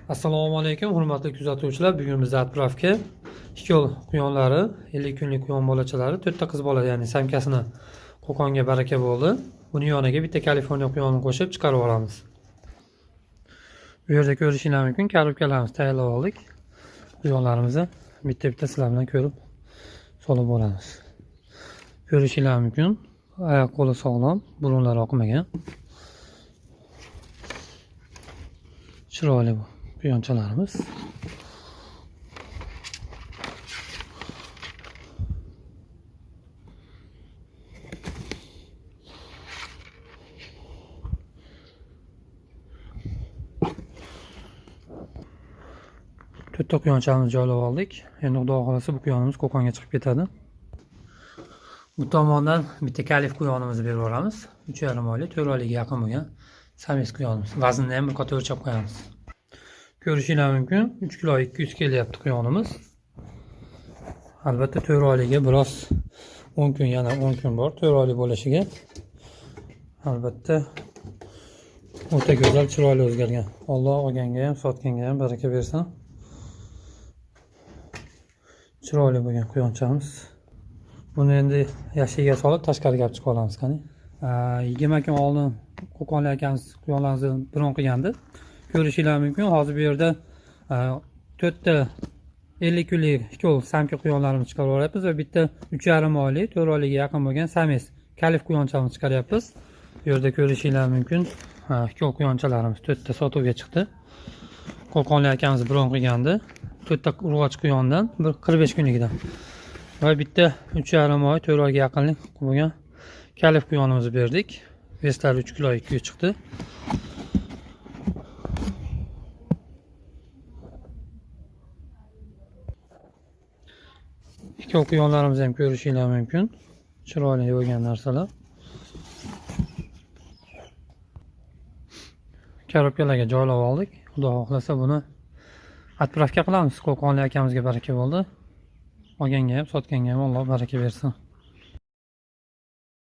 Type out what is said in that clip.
Assalomu alaykum hurmatli kuzatuvchilar. Bugun bizda отправка ikkov quyonlari, 50 kunlik quyon bolachalari, 4 ta qiz bola, ya'ni samkasini Qo'qonga baraka bo'ldi. Buni yoniga bitta Kaliforniya quyonini qo'shib chiqarib olamiz. Bu yerda ko'rishingiz mumkin, korobkalarimizni tayyorlab oldik. Quyonlarimizni bitta-bitta sizlar bilan ko'rib solib olamiz. Ko'rishingiz mumkin, oyoq qo'li sog'lom, burunlari oqmagan. Chiroyli bu quyonchalarimiz. To'rtta quyonchamizni joylab oldik. Endi Xudo xohlasa bu quyonimiz Qo'qonga chiqib ketadi. Bu tomondan bitta kalif quyonimizni berib yuboramiz. 3,5 oylik, 4 oylikka yaqin bo'lgan sames quyonimiz. Vaznini ham bir qator o'lchab qo'yamiz. Ko'rishingiz mumkin, 3 kilo 200 kelyapti quyonimiz. Albatta 4 oyligiga biroz 10 kun, yana 10 kun bor 4 oylik bo'lishiga. Albatta o'ta go'zal, chiroyli o'zgargan. Alloh olganga ham, sotganga ham baraka bersin. Chiroyli bo'lgan quyonchamiz. Buni endi yashiga solib tashqariga olib chiqib olamiz, qani. 20 kun oldin Qo'qonlik akamiz quyonlarimizni bron qilgandi. Ko'rishingiz mumkin. Hozir bu yerda 4 ta 50 kunlik ikkov samka quyonlarimizni chiqarib olyapmiz va bitta 3,5 oylik, 4 oylikka yaqin bo'lgan sames kalif quyonchamizni chiqaryapmiz. Bu yerda ko'rishingiz mumkin. Ikkov quyonchalarimiz 4 ta sotuvga chiqdi. Qo'qonlik akamiz bron qilgandi. 4 ta urg'och quyondan bir 45 kunligidan va bitta 3,5 oy, 4 oyga yaqinlik bo'lgan kalif quyonimizni berdik. Veslari 3 kilo 200 chiqdi. Ikkov quyonlarimizni ham ko'rishingiz mumkin. Chiroyli bo'lgan narsalar. Korobkalarga joylab oldik. Xudo xohlasa buni отправка qilamiz. Qo'qonlik akamizga baraka bo'ldi. Olganga ham, sotganga ham Alloh baraka bersin.